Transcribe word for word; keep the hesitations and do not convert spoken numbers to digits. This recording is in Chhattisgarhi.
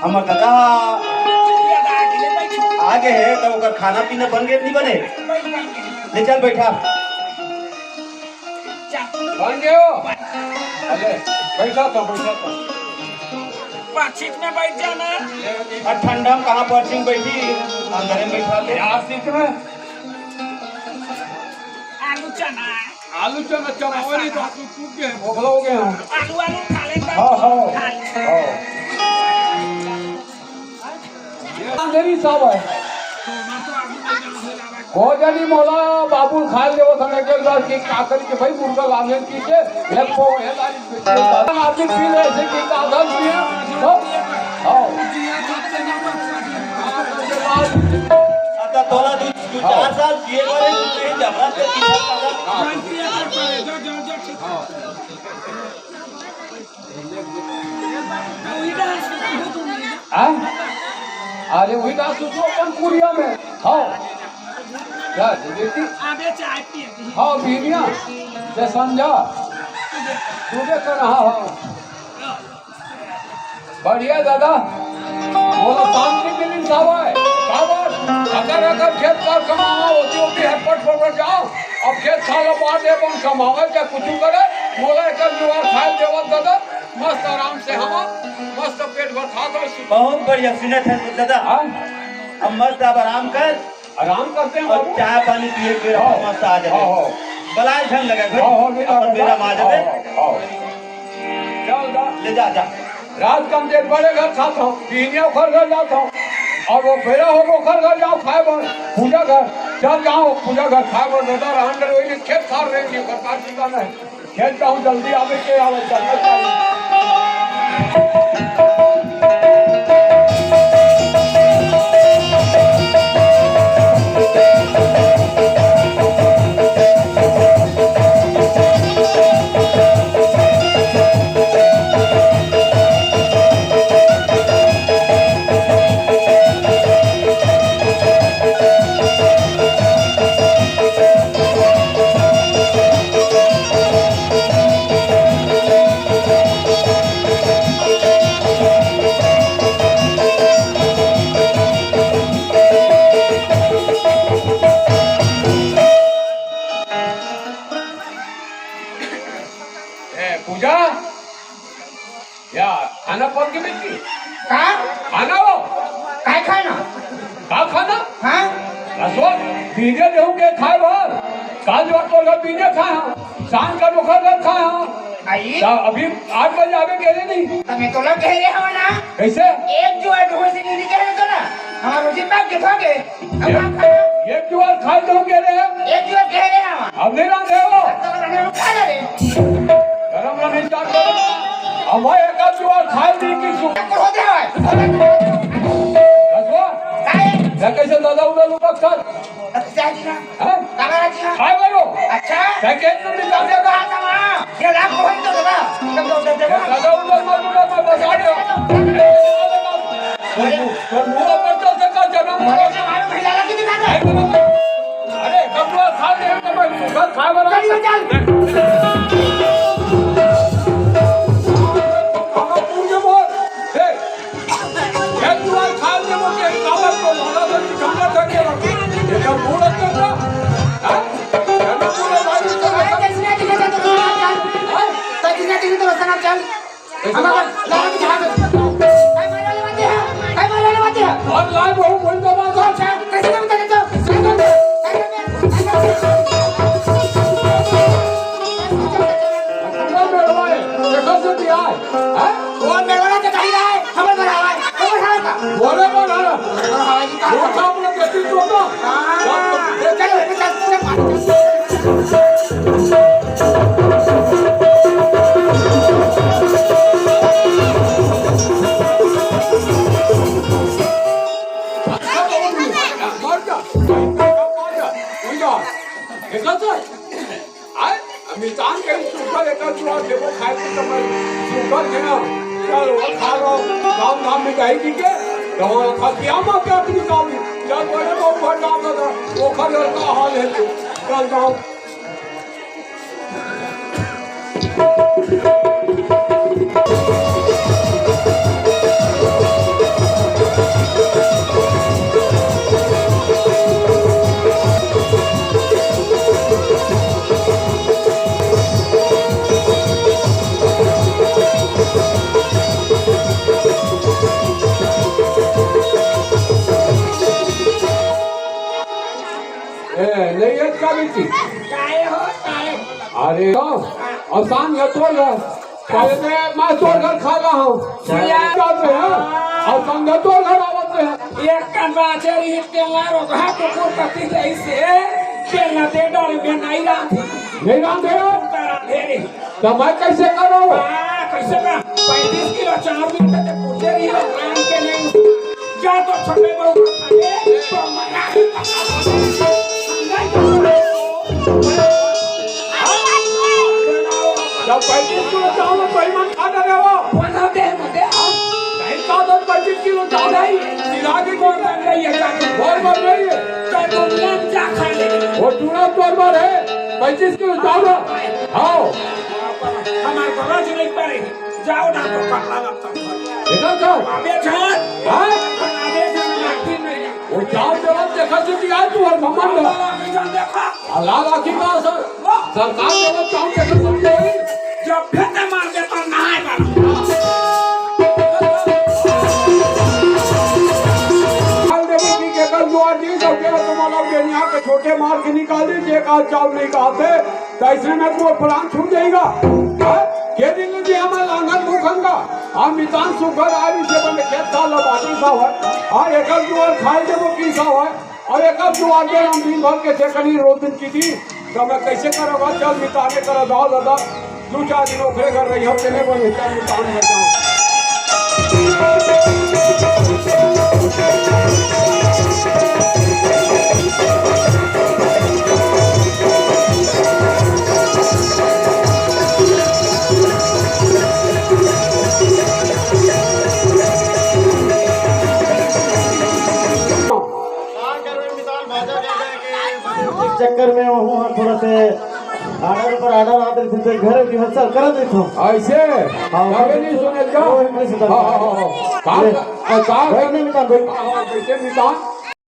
हमर कका आगे हे, त ओकर खाना पीना बन गे, नहीं बने? ले चल, बैठा। बन गयो। अरे, बैठा तो, बैठा तो। पाछिक में बैठ जाना। और ठंडा में कहाँ पाछिक में बैठी? अंदर में बैठा ले। यार, सीट में। आलू चना। आलू चना चबावे नहीं तो हाथ में टूट गए, भोखला हो गए हम। आलू, आलू खा ले। हाँ, हाँ। खा ले। हाँ। ये अंधेरी साहब है। भोजनी मोला बाबू खाए देवत हन एक बार की काकरी के भाई मुर्गा लाने की के, एक पौ है तारी। आदमी पी रहे थे कि आधा पिए। हाँ। हाँ। अब तो तोला दू, दू चार साल जिए वाले तू नहीं जबरन के पीछे पड़ा। हाँ? अरे वही ना सोचो अपन कुरिया में। हाँ। क्या, देखी? हाँ, बीनिया। जय संजा। तू देख रहा हो। बढ़िया दादा, मोला शांति मिलिस हवय। काबर? अगर, अगर खेत खार कमावा होती, होती है, पट पट जाओ। अब खेत खार ला बांट दे, अपन कमावे, चाहे कुछ करे, मोला एक जुआर खाए देवत दादा, मस्त आराम से हवा, मस्त पेट भर खात हवे। बहुत बढ़िया, सुनत है दादा। हाँ? अब मस्त अब आराम कर, आराम करते हैं और बाबू। चाय पानी पिए के हाँ। मस्त आ जाते। हाँ, हाँ। बलाए झन लगे घर। हाँ, हाँ, नहीं अपन लगे। बेरा में आ जाते। हाँ, हाँ, हाँ। चल जा। ले जा, जा। रात कम देर बड़े घर खात हूँ, बिहनिया ओखर घर जात हूँ। और वो बेरा हो, ओखर घर जाओ खाए बर, पूजा घर। चल जाओ पूजा घर खाए बर, दादा रहन दे, वही खेत खार रहे, ओकर पास ठिकाना है। खेत जाऊं, जल्दी आवे के आवे, चलना चाहिए। ए, पूजा, या खाना पक के बेटी? का? खाना हो? काय खाना? का खाना? हाँ? रसवा, बीने देहूं के खाए भर। काल जो तोर घर बीने खाए हम, शाम का नोखर घर खाए हम। आई? त अभी आठ बजे आवे के रे नहीं। त मैं तोला कह रहे हवा ना। कैसे? एक जुआर ढोल से नहीं कह रहे तो ना। हमारा रोजी पाक के खा गए। अब एक, आप खाना। एक जुआर खाए तो हम कह रहे हैं। एक जुआर कह रहे हैं हम। अब नहीं रहा थे वो। अब तो हमने उठा ले रे। गरम रहे चार करो। अब भाई एक आध जुआर खाए नहीं कि सु- क्या करो दे भाई? बस वो। काय? या कैसे दादा उधर लुका कर? अच्छा जी ना। हाँ? कहाँ रहती है? काय बोलो? अच्छा। क्या कहते तुम निकाल दे? कहाँ था वहाँ? ये लाख को है तो दादा। जब, जब, जब, जब। दादा उधर मत उधर मत बता दो। तो मुंह, तो मुंह पर तो देखा जन्म। अरे, हमारे महिला लगी दिखा दे। अरे, कब वो खा ले, तो मैं सुगर खा बना। चल, चल। खाना पूछ बोल। देख, एक जुआर खा ले, वो के कावर को लगा दो, ठंडा करके रखो। ये सब बोल रहे थे ना? हाँ? ये सब बोल रहे थे ना? अरे, किसने दिखे थे तो रोशन आप चल। हाँ? तो किसने दिखे तो रोशन आप चल। ऐसे हम अगर बात लाल की जगह पे, काय मारे वाले बातें हैं? काय मारे वाले बातें हैं? और लाल बहू बोल दो बात। अच्छा, कैसे नाम था तो? अपना मेलवा है, देखो से दिया है, हैं? वो मेलवा के कहीं रहा है, हमें बना रहा है, हमें बना रहा है। बोले बना रहा। बोले बना रहा है, ये कहाँ वो था अपना व्यक्तित्व का। हाँ। चल, चल, चल, चल। मर जा, मर जा, मर जा। आय, मितान के सुपर एकर जुआ देबो खाए के समय सुपर के ना। चल, वो खा लो, काम धाम में जाई की के, तो वो खा किया माँ के अपनी काम। चल, बड़े बहू घर जाओ तो, वो खा लड़का हाल है तो। चल जाओ। काहे हो, काहे हो? अरे, अउ संग हे तोर घर। पहले मैं तोर घर खा रहा हूँ। सिया। जाते हैं। अउ संग हे तोर घर आवत हे। एक कन बाचे रही, तेला रोगहा कुकुर कति जैसे, तेला दे डर में नहीं रांधी। नहीं रांधे हो? तेला दे रही। तो मैं कैसे करूँ? हाँ, कैसे का? पैंतीस किलो चाउर मिलते थे, पूछे रही हो, रांध के नहीं। जा तो छोटे बहू को खा ले, तो मना नहीं करता। नहीं करता। जब पैंतीस किलो चाउर तो ही मन खा डरे हो। बना दे, बना दे। नहीं खा तो पैंतीस किलो चाउर नहीं। सिराज की बोल बन रही है, जाके। बोल बन रही है। तो दुनिया में जा खा ले। वो चूड़ा तोर बार है, पैंतीस किलो चाउर। हाँ। हमारे बड़ा जी नहीं पड़े। जाओ ना तो पकड़ा ना तो। इधर जाओ। अबे जान। हाँ? अबे जान, लाठी नहीं है। वो जाओ जवाब देखा चुकी है तू और भगवान को। अबे जान देखा। अल्लाह बाकी का असर। सरकार जवाब जाओ देखा चुकी है। जब फिर ते मार देता ना है बाबा। निकाल देबो कि केकर जुआर नहीं, तो क्या तुम्हारा बेनिया के छोटे मार के निकाल दे, जे का चाउर नहीं कहते। त अइसने में तोर प्राण छूट जाही गा। हाँ? के दिन जी हमर लांघन भूखन गा। हम मितान सुघर आए, इसे बने खेत खार ल बाटी साव है। हाँ, एकर जुआर खाए देबो की साव है। अउ एकर जुआर दे हम दिन भर के सेकनी रोज दिन की दी। त मैं कैसे करब? चल मिताने कर दाव दादा। दू चार दिन ओकरे घर रही हो, तेने बने चल मितान घर जाओ। चक्कर में वहू ह थोड़ा से order पर order आत रहिथे, घर rehearsal करत रहिथों। अइसे? हाँ, कभी नहीं सुने का? वो English उतर हाँ, हाँ, हाँ, हाँ। का, ले। का, का, घर नहीं मितान भाई। हाँ, हाँ, कैसे मितान?